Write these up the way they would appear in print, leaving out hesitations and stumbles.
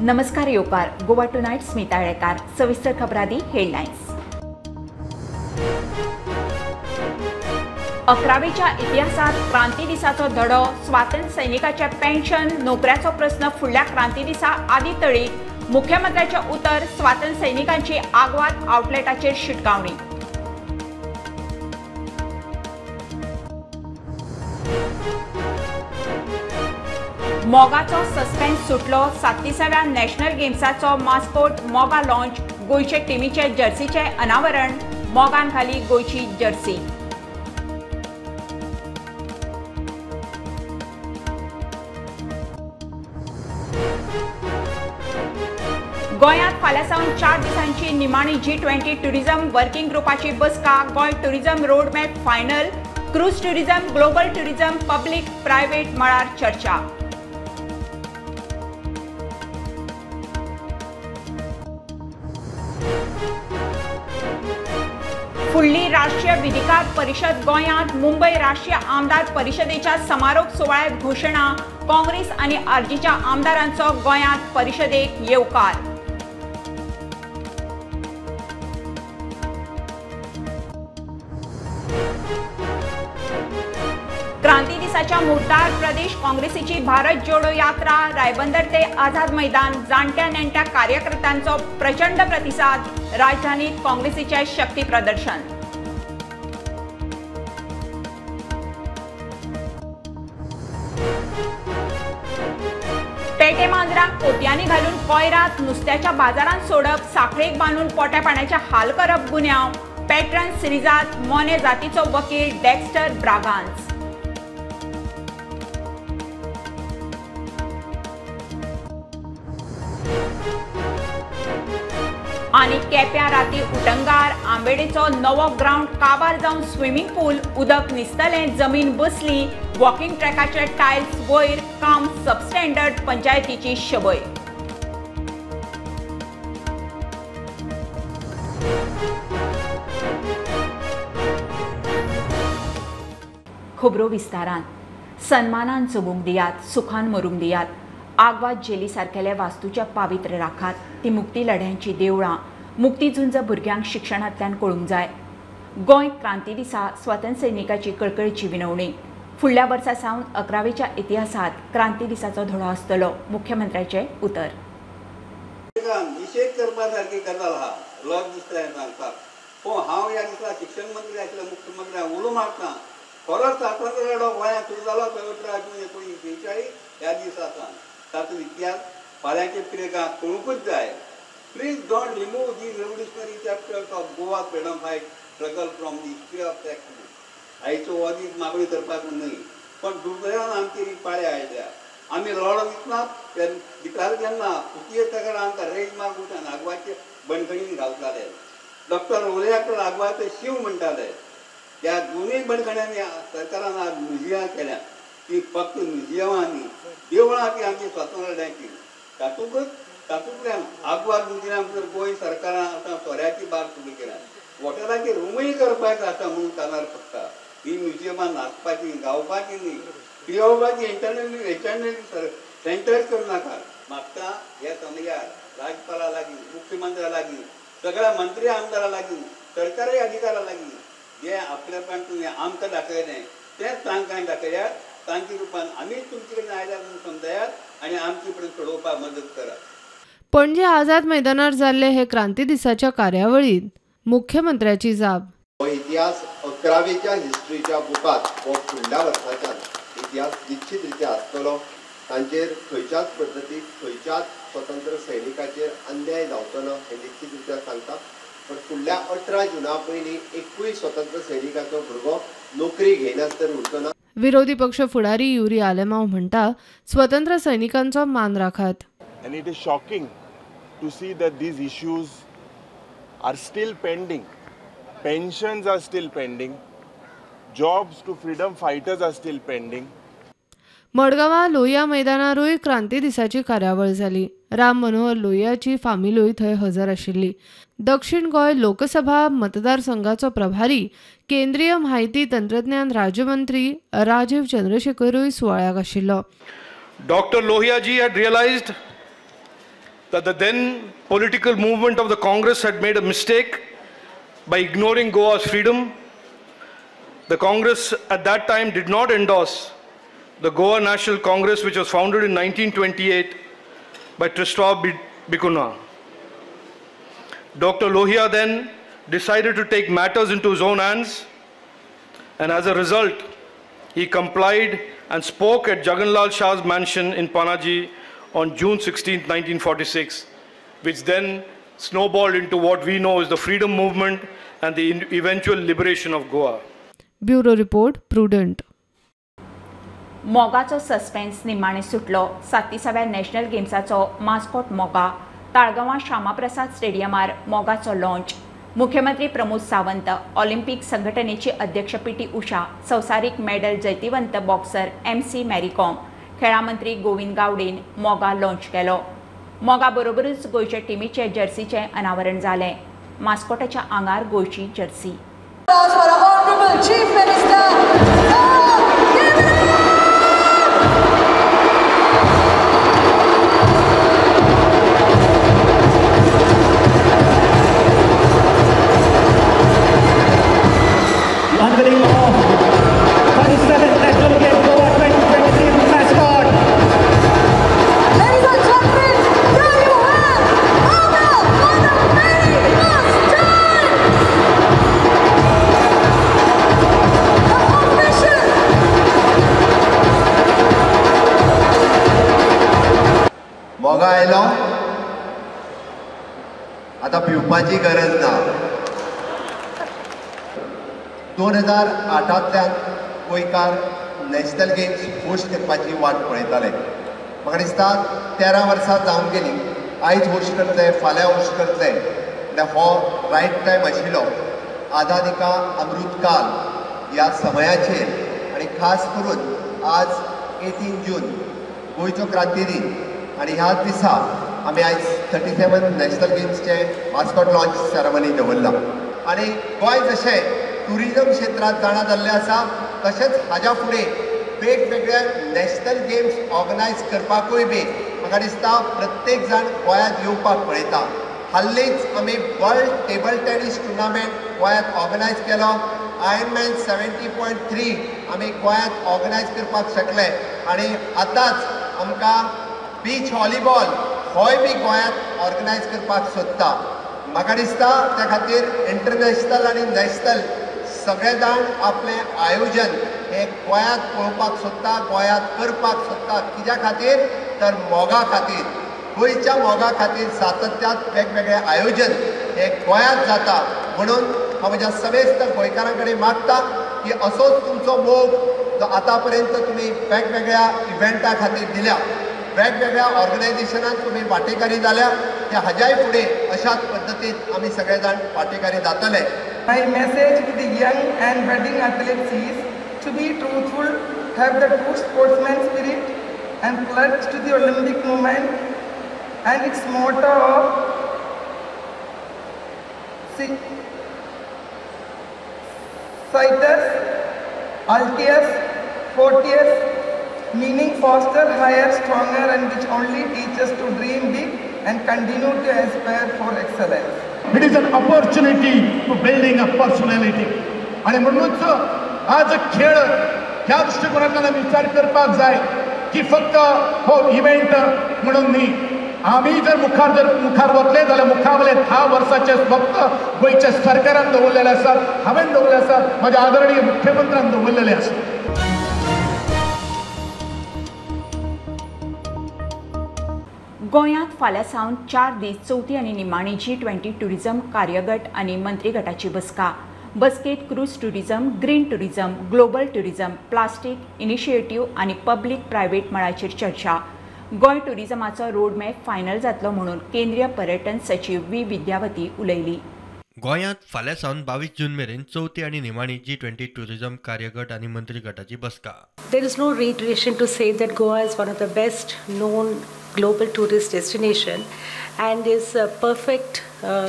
नमस्कार येवकार गोवा टुनायट स्मिता आळेकार. सविस्तर खबरादी हेडलायन्स. अकरावेच्या इतिहासात क्रांती दिसाचो धडो, स्वातंत्र्य सैनिकाचे पेन्शन, नोकऱ्याचो प्रस्न फुडल्या क्रांती दिसा आदी तळी. मुख्यमंत्र्याचे उतर, स्वातंत्र्य सैनिकांची आगवाद आउटलेटाचेर शिटकावणी. मोगाचो सस्पेन्स सुटलो, 37व्या नॅशनल गेम्साचो मास्कोट मोगा लॉन्च, गोंयचे टिमीचे जर्सीचे अनावरण, मोगान घाली गोंयची जर्सी. गोंयांत फाल्यां सावन 4 दिसांची निमाणी G20 tourism working ग्रुपाची बसका. Goa tourism roadmap final, cruise tourism, global tourism, public private मळार चर्चा. फुडली राष्ट्रीय विधिकार परिषद गोंयांत, मुंबय राष्ट्रीय आमदार परिषदेच्या समारोप सुवाळ्यात घोशणा. काँग्रेस आनी आरजीच्या आमदारांचो गोंयांत परिषदेक येवकार. क्रांती दिसाच्या मुहूर्तार प्रदेश काँग्रेसीची भारत जोडो यात्रा, रायबंदर ते आझाद मैदान, जाणट्या नेणट्या कार्यकर्त्यांचो प्रचंड प्रतिसाद, राजधानीत काँग्रेसीचे शक्ती प्रदर्शन. पेटे मांजरांक पोतयांनी घालून कोयरात नुस्त्याच्या बाजारांत सोडप, साखळेक बांदून पोट्या पाण्याचे हाल करप गुन्यांव. पॅट्रन सिरिजात मोने जातीचो वकील डेक्स्टर ब्रागांस. आनी केप्यां राती उटंगार, आंबेडेचो नवो ग्रावंड काबार जावन स्विमींग पूल, उदक निसतलें, जमीन बसली, वॉकिंग ट्रॅकाचे टायल्स वयर, काम सबस्टँडर्ड, पंचायतीची शबय. खबरो विस्तारान. सन्मानान जगूंक दियात, सुखान मरूंक दियात. आगवाद जेली सारकेल्या वास्तूच्या पावित्र्य राखात. ती मुक्ती लढ्यांची देवळां, मुक्ती झुंज भुरग्यांक शिक्षणांतल्यान कळूंक जाय. गोंय क्रांती दिसा स्वातंत्र्य सैनिकाची कळकळीची विनवणी. फुडल्या वर्सा सावन अकरावेच्या इतिहासात क्रांती दिसाचो धडो आसतलो, मुख्यमंत्र्याचें उतर. निशेध करपा सारकी गजाल आहा, लज दिसता सांगपाक. पूण हांव ह्या दिसा शिक्षण मंत्री आशिल्ल्या मुख्यमंत्र्यांक उलो मारता, खरोच स्वातंत्र्य लढो गोंयांत सुरू जालो 18 जून 1946 ह्या दिसा सावन. तातूंत इतिहास फाल्यांचे पिळग्यांक कळुंकूच जाय. Please don't remove the revolutionary chapters of Goa freedom fight struggle from the history of text book. आयचो हो दीस मागणी करपाक न्हय, पण दुर्दैवान आमची ही पाळी आयल्या. आमी लढो दितना दिताले तेन्ना पुर्तुगेज सरकार आमकां रेज मार्क उठून आगवाचे बंदखणीन घालताले. डॉक्टर लोहियाक आगवाचे शिव म्हणटाले. त्या दोनूय बंदखण्यांनी सरकारान आज म्युझियमां केल्या. ती फक्त म्युझियमां न्ही, देवळां ती आमची स्वातंत्र्य लढ्याची. तातूंतल्यान आगवाद म्युझियम जर गोंय सरकारान आतां सोऱ्याची बार सुरू केल्या, हॉटेलाची रुमूय करपाक आसा म्हणून कानार पडटा. ही म्युझियमां नाचपाची, गावपाची न्ही, पियोवपाची इंटरनली सेंटर करूं नाका. म्हाका ह्या समयार राज्यपाला लागीं, मुख्यमंत्र्या लागीं, सगळ्या मंत्री आमदारा लागीं, सरकारी अधिकाऱ्या लागीं जे आपल्यापण तुवें आमकां दाखयलें तेंच तांकां दाखयात. तांच्या रुपान आमीच तुमचे कडेन आयल्या म्हणून समजायात आनी आमचे कडेन सोडोवपाक मदत करात. पणजे आझाद मैदानार जाल्ले हे क्रांती दिसाच्या कार्यावळीत मुख्यमंत्र्याची जाप. हो इतिहास अकरावेच्या हिस्ट्रीच्या बुकात हो फुडल्या वर्साच्यान इतिहास निश्चित रित्या आसतलो. तांचेर खंयच्याच पद्दतीक खंयच्याच स्वतंत्र सैनिकाचेर अन्याय जावचो ना हें निश्चित रित्या सांगता. पण फुडल्या 18 जुना पयलीं एकूय स्वतंत्र सैनिकाचो भुरगो नोकरी घेयनासतना उरचो ना. विरोधी पक्ष फुडारी युरी आलेमाव म्हणटा, स्वतंत्र सैनिकांचो मान राखात. And it is shocking to see that these issues are still pending. Pensions are still pending. Jobs to freedom fighters are still pending. मडगांवां लोहिया मैदानारूय क्रांती दिसाची कार्यावळ जाली. राम मनोहर लोहियाची फामिलूय थंय हजर आशिल्ली. दक्षिण गोंय लोकसभा मतदारसंघाचो प्रभारी केंद्रीय म्हायती तंत्रज्ञान राज्यमंत्री राजीव चंद्रशेखरूय सुवाळ्याक आशिल्लो. Doctor Lohia ji had realized that the then political movement of the Congress had made a mistake by ignoring Goa's freedom. The Congress at that time did not endorse the Goa National Congress, which was founded in 1928 by Tristão D'Cunha. Dr. Lohia then decided to take matters into his own hands, and as a result, he complied and spoke at Jaganlal Shah's mansion in Panaji on June 16, 1946, which then snowballed into what we know as the freedom movement and the eventual liberation of Goa. Bureau Report, Prudent. मोगाचो suspense निमाणे सुटलो. 37व्या national गेम्साचो mascot मोगा. ताळगांवां श्यामाप्रसाद स्टेडियमार मोगाचो launch. मुख्यमंत्री Pramod Sawant, Olympic संघटनेची अध्यक्ष P T उषा, संवसारीक medal जैतिवंत बॉक्सर MC Mary Kom, खेळां मंत्री गोविंद गावडेन मोगा लॉन्च केलो. मोगा बरोबरूच गोंयच्या टिमीचे जर्सीचें अनावरण जालें. मास्कॉटाच्या आंगार गोंयची Jersey. Unveiling of 37th National Games Goa 2023 mascot. Ladies and gentlemen, here you have Moga for the very first time. The official. Moga आयलो, आता भिवपाची गरज ना. 2008 गोंयकार नॅशनल गेम्स होस्ट करपाची वाट पळयताले. म्हाका दिसता 13 वर्सां जावन गेली. आयज होस्ट करतले, फाल्यां होस्ट करतले, म्हळ्यार हो रायट टायम आशिल्लो. आझादी का अमृतकाल ह्या समयाचेर आनी खास करून आज 18 जून गोंयचो क्रांती दीन आनी ह्याच दिसा आमी आयज 37 नॅशनल गेम्सचे मास्कॉट लॉन्च सेरेमनी दवरला. आनी गोंय जशें टुरिजम क्षेत्रांत जाणा जाल्लें आसा, तशेंच हाज्या फुडें वेगवेगळे नॅशनल गेम्स ऑर्गनायज करपाकूय बी म्हाका दिसता प्रत्येक जाण गोंयांत येवपाक पळयता. हाल्लीच आमी वर्ल्ड टेबल टेनीस टुर्नामेंट गोंयांत ऑर्गनायज केलो. आयर्नमॅन 70.3 आमी गोंयांत ऑर्गनायज करपाक शकले आनी आतांच आमकां बीच व्हॉलीबॉल होय बी गोंयांत ऑर्गनायज करपाक सोदता. म्हाका दिसता त्या खातीर इंटरनॅशनल आनी नॅशनल सगळे जाण आपलें आयोजन हे गोंयांत पळोवपाक सोदता, गोंयांत करपाक सोदता. कित्या खातीर तर मोगा खातीर, गोंयच्या मोगा खातीर सातत्यात वेगवेगळे आयोजन हे गोंयांत जाता. म्हणून हांव म्हज्या समेस्त गोंयकारां कडेन मागता की असोच तुमचो मोग जो आतां पर्यंत तुमी वेगवेगळ्या इव्हेंटा खातीर दिल्या, वेगवेगळ्या ऑर्गनायझेशनान तुमी वांटेकारी जाल्या, त्या हाज्याय फुडें अशाच पद्दतीन आमी सगळे जाण वांटेकारी जातले. My message to the young and budding athletes is to be truthful, have the true sportsman spirit and pledge to the Olympic movement and its motto of Citus, Altius, Fortius, meaning faster, higher, stronger, and which only teaches to dream big and continue to aspire for excellence. It is an opportunity to building a personality. आणि म्हणूनच आज खेळ ह्या दृष्टिकोनातल्यान विचार करपाक जाय की फक्त हो इव्हेंट म्हणून न्ही, आमी जर मुखार वतले जाल्यार मुखावले 10 वर्साचे फक्त गोंयच्या सरकारान दवरलेले आसात, हांवें दवरले आसात, म्हज्या आदरणीय मुख्यमंत्र्यान दवरलेले आसात. गोंयांत फाल्यां सावन 4 दीस चवथी आनी निमाणी G20 tourism कार्यगट आनी मंत्रीगटाची बसका. बसकेत cruise tourism, green tourism, global tourism, plastic initiative आनी पब्लीक प्रायव्हेट मळाचेर चर्चा. गोंय टुरिझमाचो रोडमॅप फायनल जातलो म्हणून केंद्रीय पर्यटन सचीव V Vidyavati उलयली. गोंयांत फाल्यां सावन 22 जून मेरेन चवथी आनी निमाणी G20 tourism कार्यगट आनी मंत्रीगटाची बसका. There is no reiteration to say that Goa is one of the best known global tourist destination and is a perfect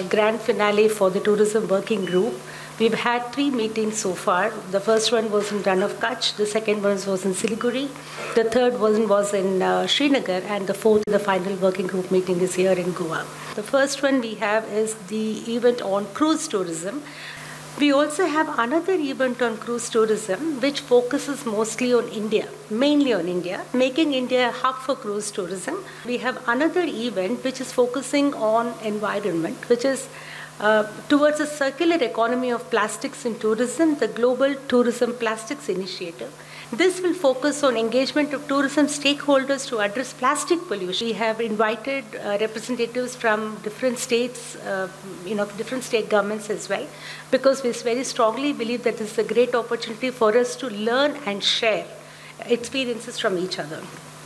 grand finale for the Tourism Working Group. We've had 3 meetings so far. The first one was in Rann of Kutch, the second one was in Siliguri, the third one was in Srinagar, and the fourth, the final working group meeting is here in Goa. The first one we have is the event on cruise tourism. We also have another event on cruise tourism which focuses mostly on India, mainly on India, making India a hub for cruise tourism. We have another event which is focusing on environment, which is towards a circular economy of plastics in tourism, the Global Tourism Plastics Initiative. This will focus on engagement of tourism stakeholders to address plastic pollution. We have invited representatives from different states, different state governments as well, because we very strongly believe that this is a great opportunity for us to learn and share experiences from each other.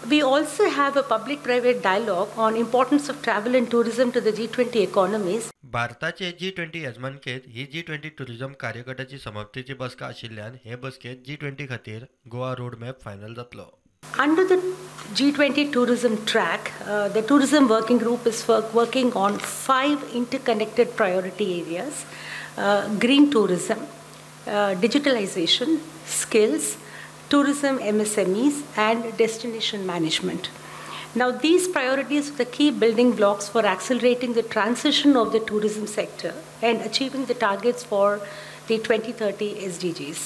We also have a public-private dialogue on importance of travel and tourism to the G20 economies. भारताचे G20 यजमानकेत ही G20 tourism कार्यगटाची समाप्तीची बसका आशिल्ल्यान हे बसकेत G20 खातीर Goa road map final जातलो. Under the G20 tourism track, the tourism working group is working on 5 interconnected priority areas: green tourism, digitalization, skills, tourism MSMEs, and destination management. Now, these priorities are the key building blocks for accelerating the transition of the tourism sector and achieving the targets for the 2030 SDGs.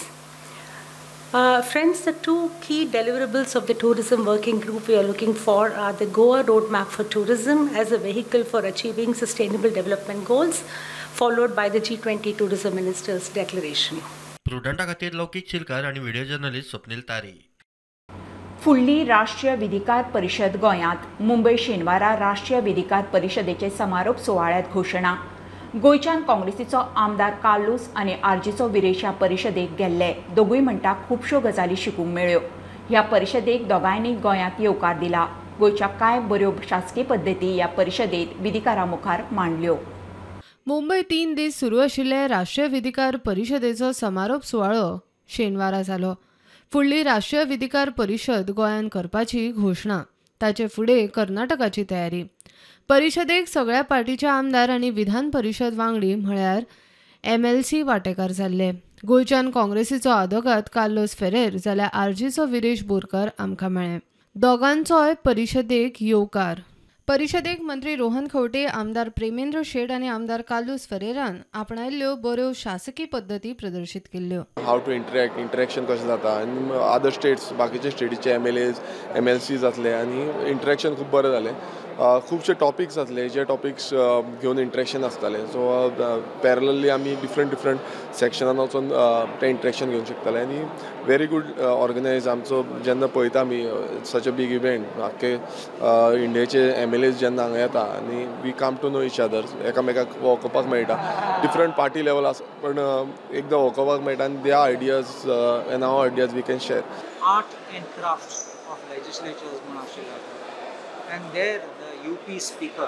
Friends, the 2 key deliverables of the Tourism Working Group we are looking for are the Goa Roadmap for Tourism as a vehicle for achieving sustainable development goals, followed by the G20 Tourism Ministers' Declaration. प्रुडंटा खातीर लौकीक शिलकार आनी video journalist Swapnil तारी. फुडली राष्ट्रीय विधिकार परिशद गोंयांत. मुंबय शेनवारा राष्ट्रीय विधिकार परिशदेचे समारोप सुवाळ्यांत घोशणा. गोंयच्यान काँग्रेसीचो आमदार कार्लूस आनी आरजीचो विरेश ह्या परिशदेक गेल्ले. दोगूय म्हणटा खुबश्यो गजाली शिकूंक मेळ्ळ्यो. ह्या परिशदेक दोगांयनी गोंयांत येवकार दिला. गोंयच्या कांय बऱ्यो शासकीय पद्दती ह्या परिशदेंत विधिकारां मुखार मांडल्यो. मुंबय 3 दीस सुरू आशिल्ले राष्ट्रीय विधिकार परिशदेचो समारोप सुवाळो शेनवारा जालो. फुडली राष्ट्रीय विधिकार परिशद गोंयांत करपाची घोशणा. ताचे फुडें कर्नाटकाची तयारी. परिशदेक सगळ्या पार्टीचे आमदार आनी विधान परिशद वांगडी म्हळ्यार MLC वांटेकार जाल्ले. गोंयच्यान काँग्रेसीचो आदोगाद कार्लोस फेरेर जाल्यार आरजीचो विरेश बोरकर आमकां मेळ्ळे. दोगांचोय परिशदेक येवकार. परिशदेक मंत्री रोहन खंवटे, आमदार प्रेमेंद्र शेट आनी आमदार कार्लूस फेरेरान आपणायल्ल्यो बऱ्यो शासकी पद्दती प्रदर्शीत केल्ल्यो. How to interact, interaction कशें जाता आनी अदर स्टेट्स, बाकीचे स्टेटीचे MLAs, MLC जातले आनी इंटरेक्शन खूब बरें जालें. खुबशे टॉपिक्स आसले जे टॉपिक्स घेवन इंटरेक्शन आसतालें. सो पॅरलली आमी डिफरंट डिफरंट सेक्शनान वचून तें इंटरेक्शन घेवंक शकताले आनी व्हेरी गूड ऑर्गनायज. आमचो जेन्ना पळयता आमी सच अ बीग इव्हेंट, आख्खे इंडियेचे MLAs जेन्ना हांगा येता आनी we come to know each other, एकामेकाक वळखुपाक मेळटा. डिफरंट पार्टी लेवल आसा पण एकदां वळखुपाक मेळटा आनी their ideas and our ideas we can share. Art and craft of legislatures म्हूण आशिल्लो. And there the UP speaker,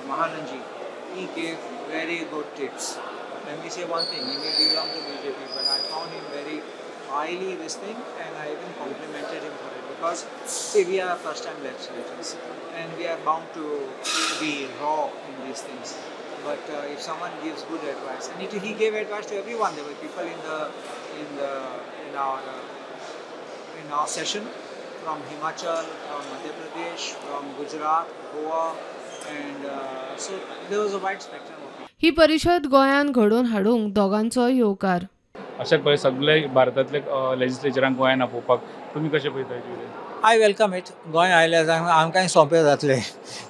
Mahananji, he gave very good tips. Let me say one thing, he may belong to BJP, but I found him very highly this thing, and I even complimented him for it, because see, we are first time legislators and we are bound to be raw in these things. But if someone gives good advice, and he gave advice to everyone. There were people in our session from Himachal, from Madhya Pradesh, from Gujarat, Goa, and so there was a wide spectrum of people. ही परिशद गोंयांत घडोवन हाडूंक दोगांचो येवकार. अशें पळय सगळे भारतांतले लेजिस्लेचरांक गोंयांत आपोवपाक तुमी कशें पळयता? I welcome it. Goa आयल्यार आमकांय सोंपें जातलें,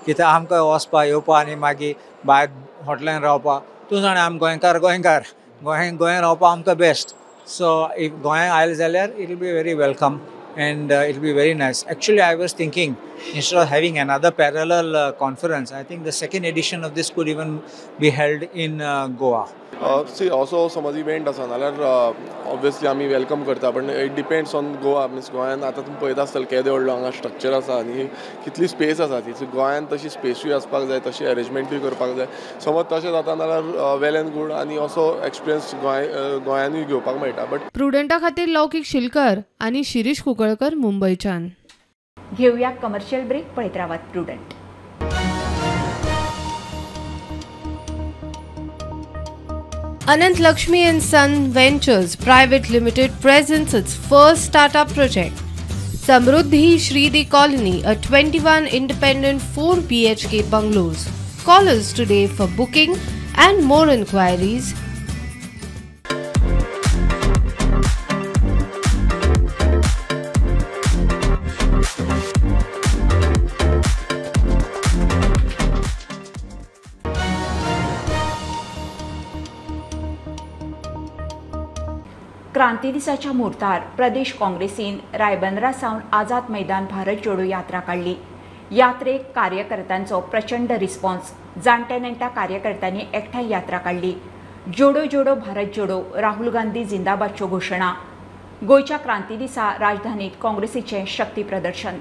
कित्याक आमकां वचपा येवपा आनी मागीर भायर हॉटेलान रावपा. तूं जाणा आमी गोंयकार गोंयकार गोंय रावपा आमकां बेस्ट. सो if गोंयांत आयलें जाल्यार it will be very welcome and it will be very nice. Actually, I was thinking, instead of having another parallel conference, I think the second edition of this could even be held in Goa. See, also समज event आसा नाल्यार obviously आमी welcome करता, पण it depends on Goa. Means गोंयान आतां तुमी पळयता आसतले केदे व्हडलो हांगा स्ट्रक्चर आसा आनी कितली स्पेस आसा ती. सो गोंयान तशी स्पेसूय आसपाक जाय, तशी अरेंजमेंटूय करपाक जाय. समज तशें जाता जाल्यार वेल एंड गूड आनी असो एक्सपिरियन्स गोंयानूय घेवपाक मेळटा. बट प्रुडंटा खातीर लौकीक शिलकर आनी शिरीष कुंकळकर मुंबयच्यान. घेवया कमर्शियल ब्रेक. पळयत रावात Prudent. Anant Lakshmi and Son Ventures Private Limited presents its first startup project, Samruddhi Shridi Colony, a 21 independent 4 BHK bungalows. Call us today for booking and more inquiries. क्रांती दिसाच्या मुहूर्तार प्रदेश काँग्रेसीन रायबंदरा सावन आझाद मैदान भारत जोडो यात्रा काडली. यात्रेक कार्यकर्त्यांचो प्रचंड रिस्पॉन्स. जाणट्या नेणट्या कार्यकर्त्यांनी एकठांय यात्रा काडली. जोडो जोडो भारत जोडो, राहुल गांधी जिंदाबादच्यो घोशणा. गोंयच्या क्रांती दिसा राजधानीत काँग्रेसीचें शक्ती प्रदर्शन.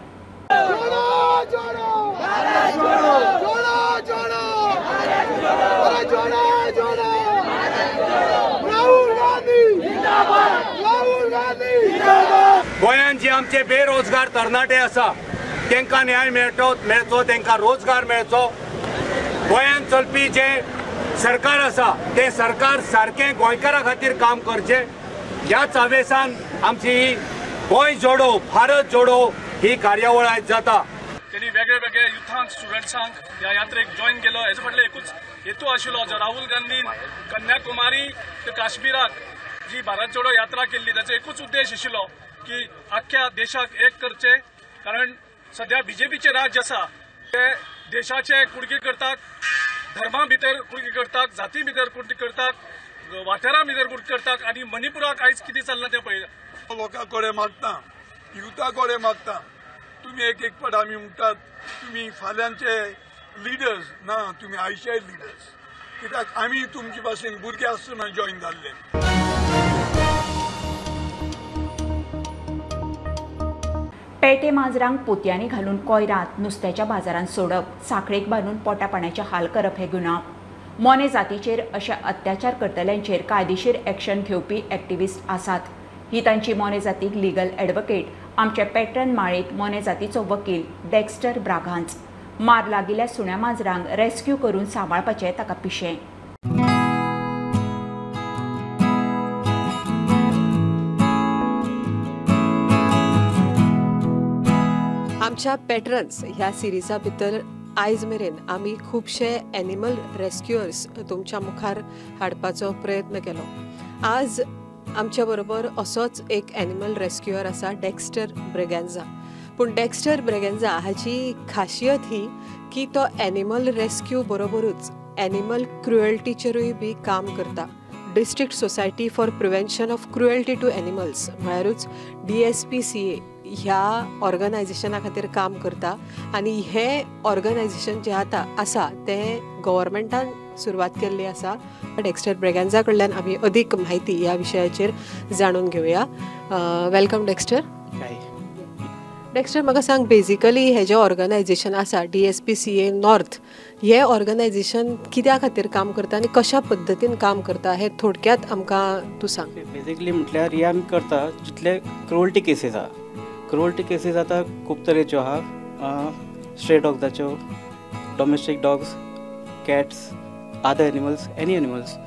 गोंयांत जे आमचे बेरोजगार तरणाटे आसा तांकां न्याय मेळचो, तांकां रोजगार मेळचो. गोंयांत चलपी जे सरकार आसा तें सरकार सारकें गोंयकारां खातीर काम करचें. ह्याच हावेसान आमची ही गोंय जोडो भारत जोडो ही कार्यावळ आयज जाता. त्यांनी वेगळे वेगळे युथांक स्टुडंट्सांक ह्या यात्रेक जॉयन केलो. हेजो फाटलो एकूच हेतू आशिल्लो, जो राहुल गांधीन कन्याकुमारी ते काश्मीराक जी भारत जोडो यात्रा केल्ली ताचो एकूच उद्देश आशिल्लो की आख्ख्या देशाक एक करचे. कारण सध्या बीजेपीचें राज्य आसा ते देशाचे कुडके करतात, धर्मा भितर कुडके करतात, जाती भितर कुडके करतात, वाठारा भितर कुडके करतात आनी मणिपुराक आयज कितें चल्लां तें पळयलां. लोकां कडेन मागता, युथा कडेन मागता, तुमी एक एक फावट आमी म्हणटात तुमी फाल्यांचे लिडर्स ना, तुमी आयच्याय लिडर्स, कित्याक आमी तुमचे भाशेन भुरगे आसतना जॉयन जाल्ले. पेटे माजरांक पोतयांनी घालून कोयरांत नुस्त्याच्या बाजारांत सोडप, साखळेक बांदून पोटा पाण्याचे हाल करप हे गुन्यांव. मोने जातीचेर अशे अत्याचार करतल्यांचेर कायदेशीर एक्शन घेवपी एक्टिविस्ट आसात. ही तांची मोने जातीक लिगल ॲडव्होकेट आमचे पॅटर्न माळेंत मोने जातीचो वकील डेक्स्टर ब्रागांज. मार लागिल्ल्या सुण्या माजरांक रेस्क्यू करून सांबाळपाचें ताका पिशें. आमच्या पॅटर्न्स ह्या सिरिजा भितर आयज मेरेन आमी खुबशे एनिमल रेस्क्युअर्स तुमच्या मुखार हाडपाचो प्रयत्न केलो. आज आमच्या बरोबर असोच एक एनिमल रेस्क्युअर आसा, डेक्स्टर ब्रेगेन्झा. पूण डेक्स्टर ब्रेगेन्झा हाची खासियत ही की तो एनिमल रेस्क्यू बरोबरूच एनिमल क्रुएल्टीचेरूय बी काम करता. District society for prevention of cruelty to animals म्हळ्यारूच DSPCA ह्या ऑर्गनायझेशना खातीर काम करता आनी हें ऑर्गनायझेशन जें आतां आसा तें गव्हर्मेंटान सुरवात केल्ली आसा. डेक्स्टर ब्रेगेन्झा कडल्यान आमी अदीक म्हायती ह्या विशयाचेर जाणून घेवया. Welcome Dexter. Dexter, म्हाका सांग, बेजिकली हें जें ऑर्गनायझेशन आसा DSPCA north, हें ऑर्गनायझेशन कित्या खातीर काम करता आनी कशा पद्दतीन काम करता हें थोडक्यात आमकां तूं सांग. बेजिकली म्हटल्यार हें आमी करता जितले क्रुअल्टी केसीस आहा, क्रुअल्टी केसीस आतां खूब तरेच्यो आहा, stray डॉग्साच्यो, domestic dogs, cats, other animals, any animals.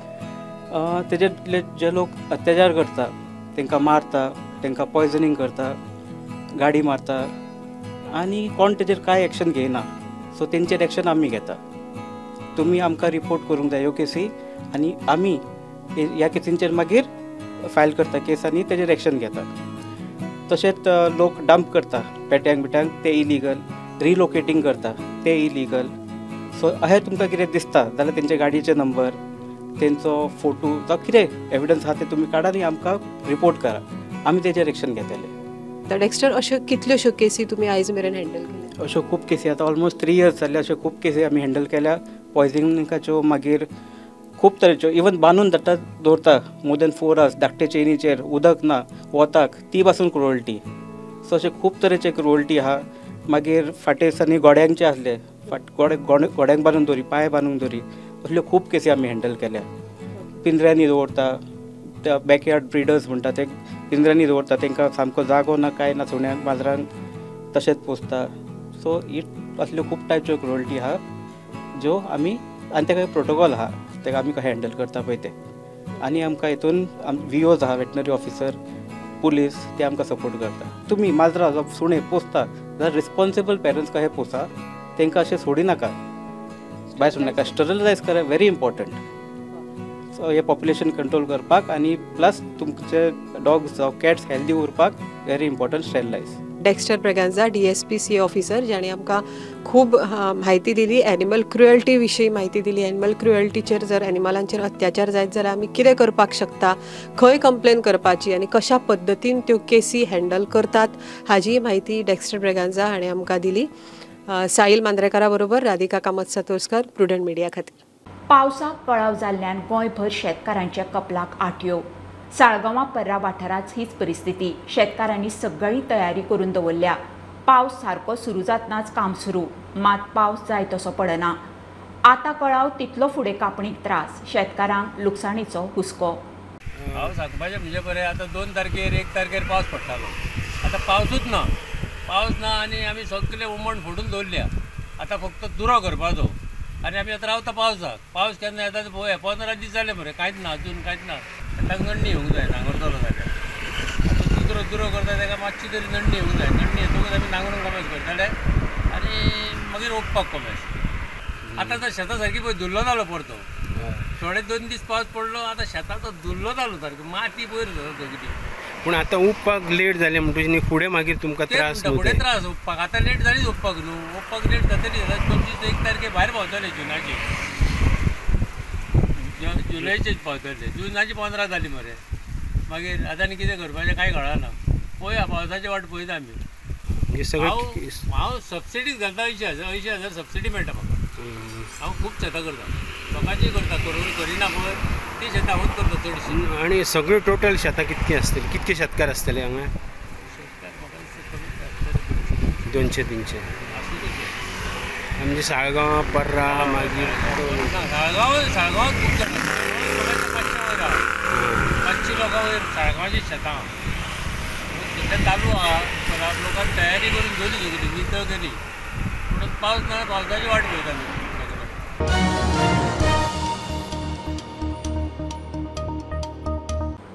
तेजेर जे लोक अत्याचार करता तांकां मारता, तांकां पॉयजनींग करता, गाडी मारता आनी कोण तेजेर कांय एक्शन घेयना, सो तेंचेर एक्शन आमी घेता. तुमी आमकां रिपोर्ट करूंक जाय ह्यो केसी आनी आमी ह्या केसींचेर मागीर फायल करता केस आनी तेजेर एक्शन घेता. तशेंच लोक डंप करता पेट्यांक बिट्यांक, ते इलिगल, रिलोकेटींग करता ते इलिगल. सो अशें तुमकां कितें दिसता जाल्यार तेंचे गाडयेचे नंबर, तेंचो फोटो जावं कितें एविडन्स आहा ते तुमी काडा आनी आमकां रिपोर्ट करा, आमी तेजेर एक्शन घेतले. डेक्स्टर, अश्यो कितल्योश्यो केसी तुमी आयज मेरेन हँडल केल्या? अश्यो खूब केसी आतां ऑलमोस्ट 3 इयर्स जाल्ले, अश्यो खूब केसी आमी हँडल केल्या. पॉयजनिंगाच्यो, मागीर खूब तरेच्यो, इवन बांदून धाडटा दवरता मोर देन 4 आवर्स धाकटे चेनीचेर, उदक ना वताक, ती पासून क्रुअल्टी. सो अशे खूब तरेचे क्रुअल्टी आहा. मागीर फाटे दिसांनी गोड्यांचे आसले, गोड्यांक बांदून दवरी, पांय बांदून दवरी, असल्यो खूब केसी आमी हँडल केल्या. पिंजऱ्यांनी दवरता, त्या बॅकयार्ड ब्रिडर्स म्हणटा ते पिंजऱ्यांनी दवरता, तांकां सामको जागो ना कांय ना, सुण्यांक माजरांक तशेंच पोसता. सो ही असल्यो खूब टायपच्यो क्रुअल्टी आहा ज्यो आमी, आनी तेका प्रोटोकॉल आहा, तेका आमी कशें हँडल करता पळय तें. आनी आमकां हितून व्ही ओज आहा, वेटनरी ऑफिसर, पुलीस, ते आमकां सपोर्ट करता. तुमी माजरां जावं सुणे पोसता जाल्यार रिस्पॉन्सिबल पेरंट्स कशें पोसा, तांकां अशें सोडिनाका, भायर सोडनाका. स्टरलायज करप व्हेरी इम्पॉर्टंट. सो हे पॉप्युलेशन कंट्रोल करपाक आनी प्लस तुमचे डॉग्स जावं कॅट्स हेल्दी उरपाक very important sterilise. Dexter Braganza, DSPCA officer, जाणें आमकां खूब म्हायती दिली, एनिमल क्रुएल्टी विशीं म्हायती दिली. एनिमल क्रुएल्टीचेर जर एनिमलांचेर अत्याचार जायत जाल्यार आमी कितें करपाक शकता, खंय कंप्लेन करपाची आनी कशा पद्दतीन त्यो केसी हँडल करतात हाजी म्हायती डेक्स्टर ब्रेगांजा हाणें आमकां दिली. साहिल मांद्रेकारा बरोबर राधिका कामत सातोस्कर, प्रुडंट मिडिया खातीर. पावसाक कळाव जाल्ल्यान गोंयभर शेतकारांच्या कपलाक आटयो. साळगांवां पर्रा वाठारांत हीच परिस्थिती. शेतकारांनी सगळी तयारी करून दवरल्या. पावस सारको सुरू जातनाच काम सुरू, मात पावस जाय तसो पडना. आतां कळाव तितलो फुडें कापणीक त्रास, शेतकारांक लुकसाणीचो हुस्को. हांव सांगपाचें म्हणजे बरें, आतां 2 तारखेर 1 तारखेर पावस पडटालो, आतां पावसूच ना, पावस ना आनी आमी सगळे उमण फोडून दवरल्या. आतां फक्त दुरो करपाचो आनी आमी आतां रावता पावसाक. पावस केन्ना येता पळोवया. 15 दीस जाले मरे, कांयच ना, अजून कांयच ना. ताका नडणी येवंक जाय, नांगरतलो जाल्यार. आतां दुसरो दुरो करता ताका मातशी तरी नडणी येवंक जाय. नडणी येतकूच आमी नांगरूंक कोमेस करतले आनी मागीर रोंपपाक कोमेस. आतां तर शेतां सारकी पळय धुल्लो जालो परतो. थोडे 2 दीस पावस पडलो, आतां शेताचो धुल्लो जालो सारको, माती पयर सगळी. पूण आतां उपपाक लेट जालें म्हणटकीच न्ही फुडें मागीर तुमकां त्रास न्हू? फुडें त्रास उपपाक. आतां लेट जालीच उपपाक न्हू, उपपाक लेट जातली. 25 1 तारखे भायर पावतले, जुनाची, जुलयचेच पावतले. जुनाची 15 जाली मरे. मागीर आतां आनी कितें करपाचें कांय कळना. पळोवया, पावसाची वाट पळयता आमी. हांव सबसिडीच घालता. 80,000 सबसिडी मेळटा म्हाका. हांव खूब शेतां करता, लोकांची करता, करून करिना पळय ती शेतां हांवूच करता चडशीं. आनी सगळीं टोटल शेतां कितकीं आसतलीं, कितके शेतकार आसतले हांगा? शेतकार म्हाका दिसता कमी 200-300 म्हणजे साळगांव, पर्रा, मागीर साळगांव, साळगांवांत खूब जाता. 500 वयर आहा, 500 लोकां वयर साळगांवाची शेतां सद्या चालू आहा. लोकांनी तयारी करून दवरली, सगळी नितळ केली, पूण पावस ना, पावसाची वाट पळयता आमी.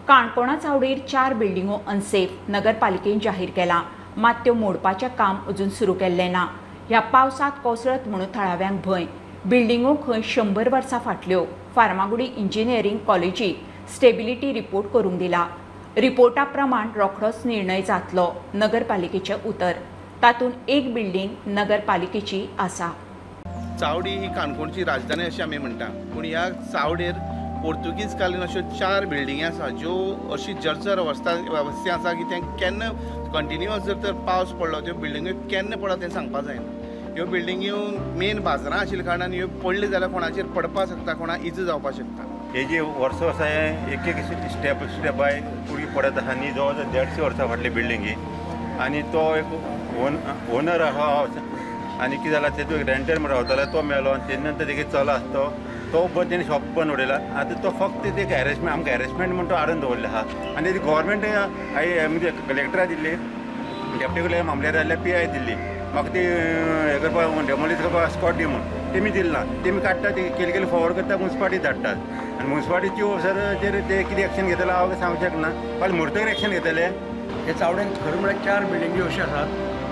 काणकोणा चावडीर 4 बिल्डिंगो अनसेफ नगरपालिकेन जाहीर केला, मात त्यो मोडपाचें काम अजून सुरू केल्लें ना. ह्या पावसांत कोसळत म्हणून थळाव्यांक भंय. बिल्डिंगो खंय 100 वर्सां फाटल्यो. फार्मागुडी इंजिनियरींग कॉलेजीक स्टेबिलिटी रिपोर्ट करूंक दिला. रिपोर्टा प्रमाण रोखडोच निर्णय जातलो, नगरपालिकेचें उतर. तातूंत एक बिल्डिंग नगरपालिकेची आसा. चावडी ही काणकोणची राजधानी अशें आमी म्हणटा, पूण ह्या चावडेर पोर्तुगीज कालीन अश्यो 4 बिल्डिंगी आसा ज्यो अशी जर्जर अवस्था आसा की तें केन्ना कंटिन्युअस जर तर पावस पडलो त्यो बिल्डिंग्यो केन्ना पडत तें सांगपाक जायना. ह्यो बिल्डिंग्यो मेन बाजारां आशिल्ल्या कारणान ह्यो पडल्यो जाल्यार कोणाचेर पडपाक शकता, कोणाक इजा जावपाक शकता. हे जे वर्सां वर्सां हे एक एक स्टेप स्टेप बाय कुडी पडत आसा न्ही, जवळ जवळ 150 वर्सां फाटली बिल्डिंग ही. आनी तो एक ओनर आहा आनी कितें जालां, तेतून रेंटर म्हण रावतालो तो मेलो आनी तेजे नंतर तेगे चलो आसा तो तो बंद तेणें शॉप बंद उडयला. आतां तो फक्त एक हॅरेसमेंट, आमकां हॅरेसमेंट म्हण तो हाडून दवरलो आहा. आनी ती गव्हर्मेंट म्हणजे कलेक्टरा दिल्ली, डेप्युटी कलेक्टर मामलेदार जाल्यार PI दिल्ली म्हाका ती हें करपाक, डेमोलिश करपाक स्कॉट दी म्हूण, तेमी दिली ना. तेमी काडटा, ती केली केली फॉरवर्ड करता, मुन्सिपाल्टी धाडटात. आनी मुन्सिपाल्टीची ऑफिसराचेर ते कितें एक्शन घेतले हांव सांगूंक शकना, फाल्यां मोडतकीर एक्शन घेतले. हे चावडेन खरें म्हळ्यार 4 बिल्डिंग्यो अश्यो आसात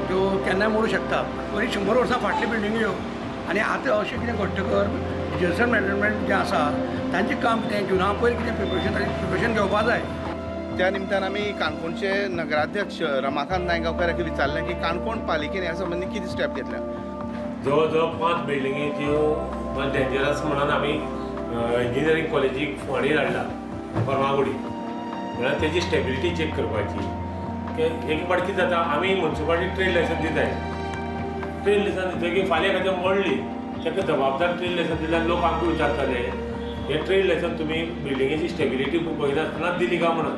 त्यो केन्नाय मोडूं शकता. तरी 100 वर्सां फाटल्यो बिल्डिंग्यो आनी आतां अशें कितें घडटकर डिजास्टर मॅनेजमेंट जें आसा तांचें काम कितें जुना पयर कितें प्रिपरेशन, तांचें प्रिपरेशन घेवपा जाय. त्या निमतान आमी काणकोणचे नगराध्यक्ष रमाकांत नायक गांवकार हाका विचारलें की काणकोण पालिकेन ह्या संबंदी कितें स्टेप घेतल्या. जवळ जवळ 5 बिल्डिंगी ज्यो डेंजरस म्हणून आमी इंजिनियरींग कॉलेजीक फोंडें धाडला, फर्मागुडी, म्हळ्यार तेजी स्टेबिलिटी चॅक करपाची. एक फावट कितें जाता, आमी मुन्सिपाल्टी ट्रेड लायसन्स दिताय, ट्रेड लायसन्स दितकीर फाल्यां एखाद्या मोडली ताका जबाबदार ट्रेड लायसन्स दिल्यार लोक आमकां विचारताले हें ट्रेड लायसन्स तुमी बिल्डिंगेची स्टेबिलिटी पळयनासतना दिली काय म्हणून.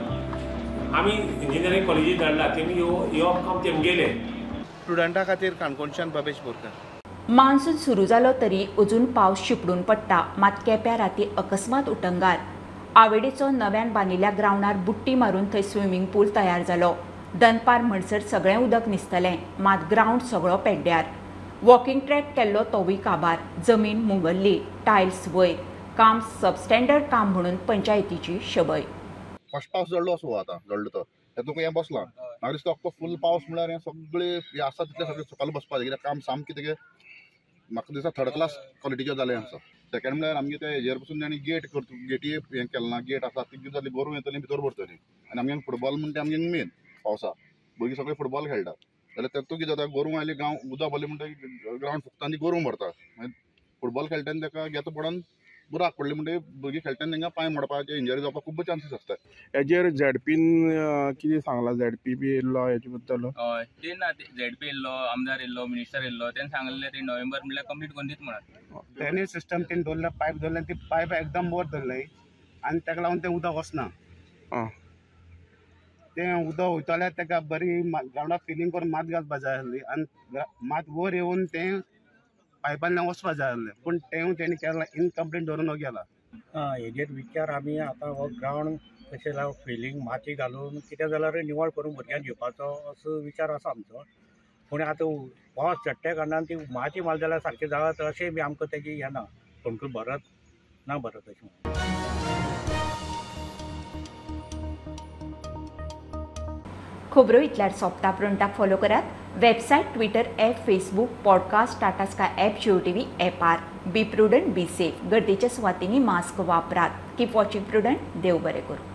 आमी इंजिनियरींग कॉलेजीक धाडला, तेमी येवप काम तेमगेलें. स्टुडंटा खातीर काणकोणच्यान भवेश बोरकर. मान्सून सुरू जालो तरी अजून पावस शिपडून पडटा, मात केप्यां राती अकस्मात उटंगार. आवेडेचो नव्यान बांदिल्ल्या ग्रावंडार बुट्टी मारून थंय स्विमींग पूल तयार जालो. दनपार म्हणसर सगळें उदक निसतलें, मात ग्रावंड सगळो पेड्ड्यार. वॉकिंग ट्रॅक केल्लो तोवूय काबार. जमीन मुंगरली, टायल्स वयर. काम सबस्टँडर्ड काम म्हणून पंचायतीची शबय. फर्स्ट पावस जडलो असो आतां जडलो तो तातूंत हें बसलां म्हाका दिसता अख्खो फूल पावस म्हळ्यार हें सगळें आसा तितलें सगळें सकयल बसपा जाय, कित्याक काम सामकें तेगे म्हाका दिसता थर्ड क्लास क्वॉलिटीचें जालें आसा. सेकंड म्हळ्यार आमगे ते हेजेर पसून तांणी गेट करता, गेटी हें केलें ना, गेट आसा ती कितें जातली गोरवां येतलीं भितर भरतलीं आनी आमगे फुटबॉल म्हणटा आमगे मेन पावसा भुरगीं सगळीं फुटबॉल खेळटात जाल्यार तातूंत कितें जाता गोरवां आयलीं गांव उदक भरलें म्हणटकीर ग्रावंड फुगता आनी गोरवां भरता, मागीर फुटबॉल खेळटा आनी ताका घेता पडोन बुराक पडले म्हणटकीर भुरगीं खेळटा तांकां पांय मोडपाचे इंजरी जावपाक खूब चान्सीस आसता. हेजेर झेडपीन कितें सांगलां, झेडपी बी येयल्लो हेजे बद्दल? हय ते ना, झेडपी येयल्लो, आमदार येयल्लो, मिनिस्टर येयल्लो, तेणें सांगलें ते नोव्हेंबर म्हणल्यार कंप्लीट करून दित म्हणून. ड्रेनेज सिस्टम तेणी दवरल्या, पायप दवरल्या, ती पायप एकदम वयर दवरली आनी ताका लागून तें उदक वचना. तें उदक वयतल्यार ताका बरी ग्रावंडाक फिलींग करून मात घालपा जाय आसली आनी मात वयर येवन तें पायपांतल्यान वचपा जाय आसलें, पूण तें तेणी केलां इनकम्प्लीट दवरून गेला. हेजेर विचार आमी आतां हो ग्रावंड कशें जाल्यार फिलींग माती घालून कितें जाल्यार निवळ करून भुरग्यांक घेवपाचो असो विचार आसा आमचो. पूण आतां पावस चडट्या कारणान ती माती मारली जाल्यार सारकें जाता अशें बी आमकां तेजी हें ना, फोंडकुल भरत ना भरत अशें. खबरो इतल्यार सोंपता. प्रुडंटाक फॉलो करात website, Twitter, app, Facebook, podcast, Tata Sky app, Jio TV ऍपार. Be prudent, be safe. गर्दीच्या सुवातींनी मास्क वापरात. Keep watching Prudent. देव बरें करूं.